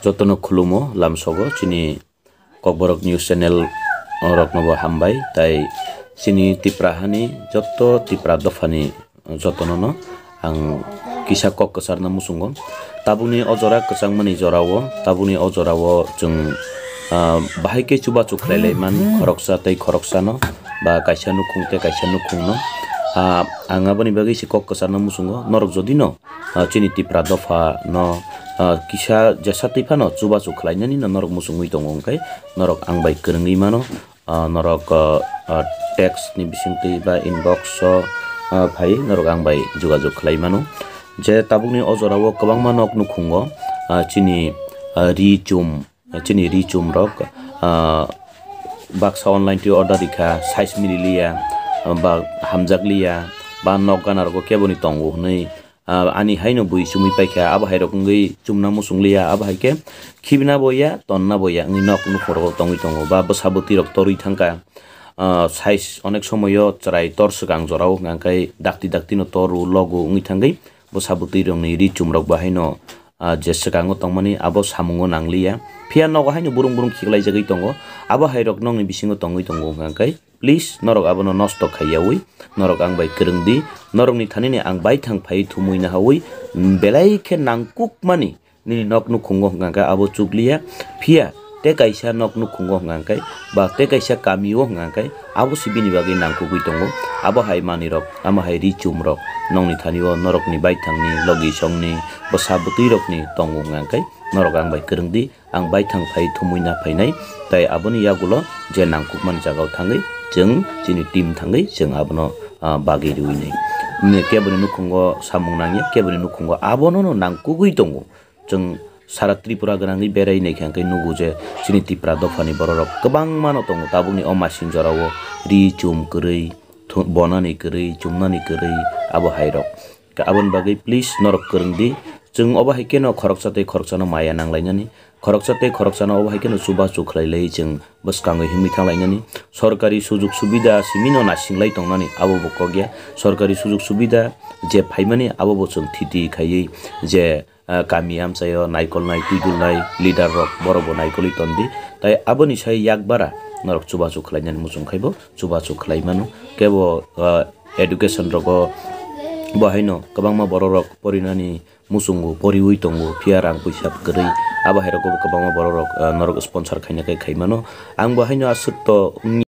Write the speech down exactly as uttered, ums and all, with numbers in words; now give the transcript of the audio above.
Jotono khulumo lamsogo chini Kokborok News Channel rokno bo hambai, tai chini Tipra hani joto Tipra dophani jotono no ang kisa kok kwcharna muchungo. Tabukni o jora kwchangmani jorao, tabukni o jorao chwng, ah, bahai khe chubachu khlai lai man, khoroksa tei khoroksano, ba kaisa nukhung tei kaisa nukhungno. Ah, ang aboni bagwi se kok kwcharna muchungo, norok jodi no, ah, chini Tipra dopha no, ah, kisa jesa twi phano chubachu khlainani no norok muchungwi tongo, hwnkhe norok ang bai kwrwngwi mano. Ah, norok, ah, ah, text ni bisingtwi ba inbox o, ah, phai norok ang bai jogajog khlai mano. Je tabukni o jorao kwbangma nok nukhungo, ah, chini, ah, ri chum, chini ri chum rok, ah, baksa online twi order rikha, size mililiya, ah, ba hamjakliya, ba nok gana rogo keboni tongo hwnwi, ah, ani haino bui chumui paikha, abo hai rok wngwi chumna muchung liya, abo hai khe khibina bo ya, tonna bo ya wngwi nok nukhung rogo tongwi tongo, ba bwsa bwtwi rok torwi thangkha. Ah, size onek somoyo chwrai tor swkang jorao hwnkha khe dakti dakti no tor rw logo wngwi thangwi bwsa bwtwi rokni ri chum rok bo haino, ah, je swkango tongmani abo samungo nangliya, phiya nogo haino burung burung khiklaijagwi tongo, abo hai rok nokni bisingo tongwi tongo hwnkha khe. Please, norok abono nosto khaiyaui, norok ang bai kwrwng di, norokni thanini ang baithang phai thumui nahaui, belai khe nangkukmani nini nok nukhungo hwnkha khe abo chukliya, phiya tei kaisa nok nukhungo hwnkha khe, ba tei kaisa kamio hwnkha khe, abo se bini bagwi nangkukgwi tongo. Abo hai manwirok, amo hai ri chumrok, nokni thanio norokni baithangni, logi songni, bwsa bwtwirokni tongo hwnkha khe, norok ang bai kwrwng di. Ang baithang phai thumui na phainai, tai aboni yagulo je nangkukmani jagao thangwi chwng chini team thangwi chwng abono, ah, bagwi rwinai. Keboni nukhungo samung nangya, keboni nukhungo abono no nangkukgwi tongo. Chwng sara Tripura gwnangwi berai naikha hwnkhe nugo je chini Tipra dophani bororok kwbangma no tongo. Tabukni o masing jorao ri chum kwrwi, thu-, bonani kwrwi, chumnani kwrwi, abo hai rok. Ka-, aboni bagwi please norok kwrwng di. Chwng obo hai kheno khoroksa tei khoroksano maya nanglainani, khoroksa tei khoroksano obo hai kheno chubachu khlai lai chwng bwskangwi himwi thanglainani. Sorkari sujug subida simino nasinglai tongnani abo bo kok ya. Sorkari sujug subida je phaimani abo bo chwng thiti khaiwi je, ah, kami amchaio naikolnai, twidulnai leader rok borok bo naikolwi tondi. Tai aboni sai yak bara norok chubachu khlainani muchung khai bo chubachu khlai mano. Kebo, ah, education rogo bo haino kwbangma borok rok porinani muchungo poriwi tongo, phiya rang puisa kwrwi, abo hai rogo bo kwbangma borok rok, ah, norok sponsor khaina khai khai mano. Ang bo haino aswk to wngya.